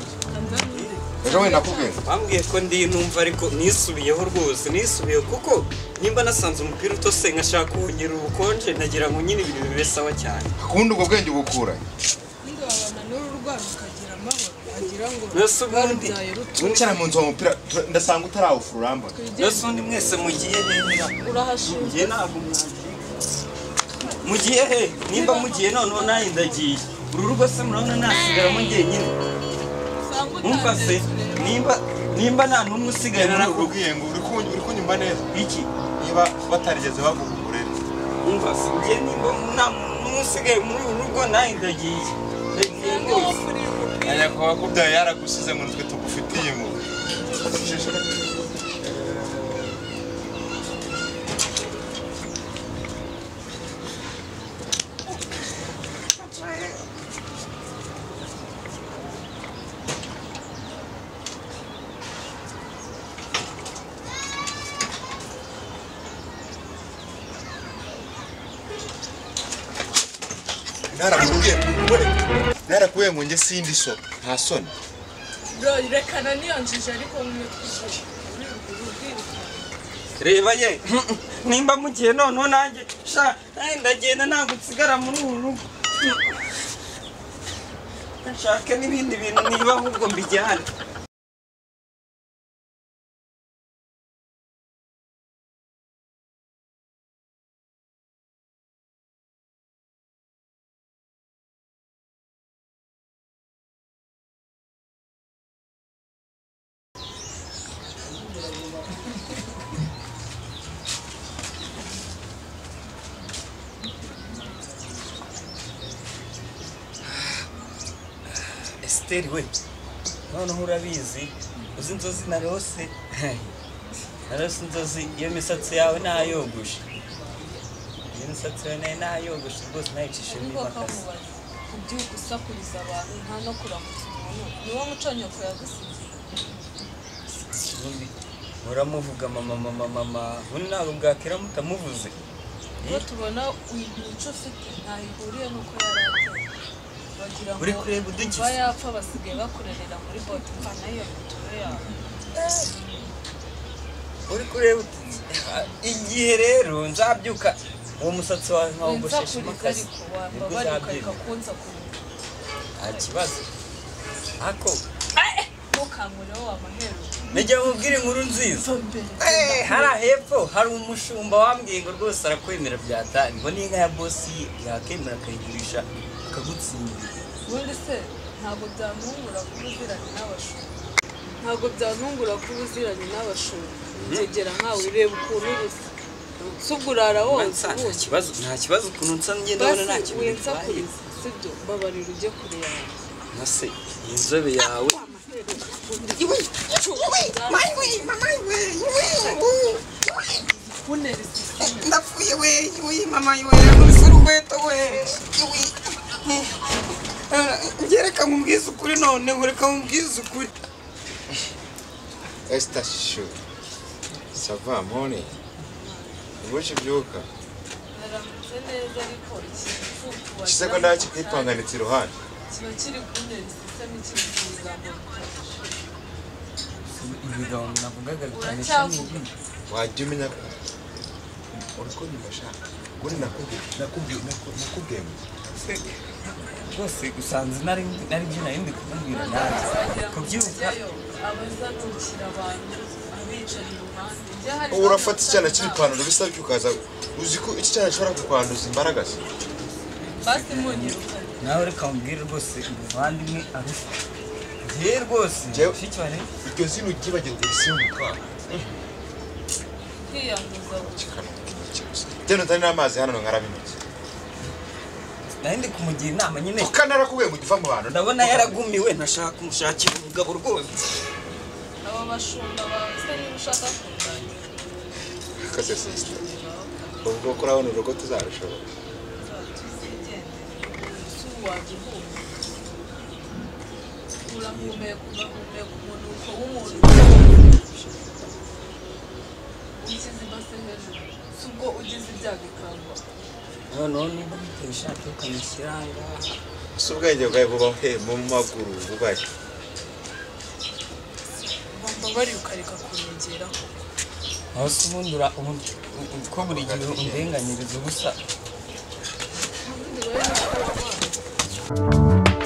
ngo ejo bundi nakubwiye bambwiye ko ndi numva ariko nisubiyeho rwose nisubiyeho kuko nimba nasanze umupira utose nkashaka kuwunyira ubukonje nagira ngo nyine ibintu bibe sawa cyane akundi ubwo bwenge ubukura ninde wabana n'uru rwara ukagira amahoro agira ngo wicara mu nzu wa mupira ndasanga utarawufura urambona nose undi mwese mugiye he urahashinzwe ntabwo mugiye he nimba mugiye noneho nawe ndagiye uru rugo se murabona nasigaramo njyenyine umva se nimba nta n'umwe usigaye muri uru rugo narakubwiye ngo uri kunyumva neza iki niba batarigeze baguha uburere umva se njye nimba nta n'umwe usigaye muri uru rugo nawe ndagiye ndagiye rwose nyakubahwa kubyaye yaragusize ngo nitwe tugufitiye impuhwe narakubwiye ngo njye sindi so nta soni bro rekana niyanjije ariko mwe twishyuye reba ye nimba mugiye noneho nanjye sha ndagenda ntabwo nsigara muri uru rugo nshake n'ibindi bintu niba ahubwo mbijyane Esteri we noneho urabizi uzi inzozi narose inzozi iyo misatsi yawe nayogoshe iyo misatsi yawe nayo nayogoshe rwose nayicishemo imakasi kubyuka usakuriza abantu nta no kuramutsa umuntu niwo muco nyoko yagusigiye muramuvuga mama mama mama ubundi ntabwo bwakera mutamuvuze iyo tubona imico ufite ntaho ihuriye n'uko yari ateye bagira ngo uri kureba udukize kuva yapfa basigaye bakurerera muri bote mvana iyo mitwe yawe uri kureba igihe rero nzabyuka uwo musatsi wawe nkawugoshesha winsakuriza imakasi ariko nibwo wambabara ukareka uzabyemera kunsakuriza nta kibazo ako ntukangureho amahero najya mubwire inkuru nziza hariya hepfo hari umushumba wambwiye ngo rwose arakwemera byatari ngo n'inka ya bosi yakemera akayigurisha akagutsindira ubundi se ntabwo byantungura kuba uziranye n'abashumba ntabwo byantungura kuba uziranye n'abashumba ngegera nkawe ureba ukuntu urusa si ubwo urara woza nta kibazo nta kibazo ukuntu nsa ngenda ndabona nta basi kintu bitwaye winsakuriza sibyo mbabarira ujye kure yanjye nka se iyi nzobe yawe kunera isisime ndapfuye we we mama we nkubise urukweto we we reka nkubwize ukuri none reka nkubwize ukuri Esther Shu ça va morning ubwo ubyuka naramutse neza ariko ikintu ikize ko ndakikwipanganitse iruhande kiba kiri kuntera isiseme kiri ku bigambo bikabije ibigambo navugaga uracyavuga wajya umenya ko uri kunyumva sha ubundi nakubwiye nakubwiye nakubwiye ngo rwose usanze nari byo nari ndi kukubwira nanjye kubyuka abazanukira abantu abicara iruhande njye hari urafata icyana cy'ipantaro bisabye ukaza uzi ko iki cyana gishobora kukwanduza imbaraga se basi munyirukane nawe reka mubwire rwose umuvandimwe arusha njye rwose Njyewe- mushiki wanjye iryo zina uryibagirwe risimbuka kwiyanduza gusa genda utari n'amazi hano nkaraba intoki nari ndi kumugira inama nyine kuko narakubwiye ngo ujye uva mu bantu ndabona yaragumiwe ntashaka kumushakira umugabo rwose aba bashumba bawe se niba ushaka kundangira Kose sister ubwo ko urabona urugo tuzarushobora tuzigendere si uwajya uhumeka urahumeka ugahumeka umunuko w'umuntu ushyize ibase hejuru si ubwo ugize ibyago ikangwa noneho niba utabishaka ukamushyira aha ngaha si ubwenge bwawe buba he mu maguru bubahe Wambabariye ukareka kunyegera koko? Aho se ubundi uko buri gihe undenganyiriza ubusa? Ubundi bari no kuba.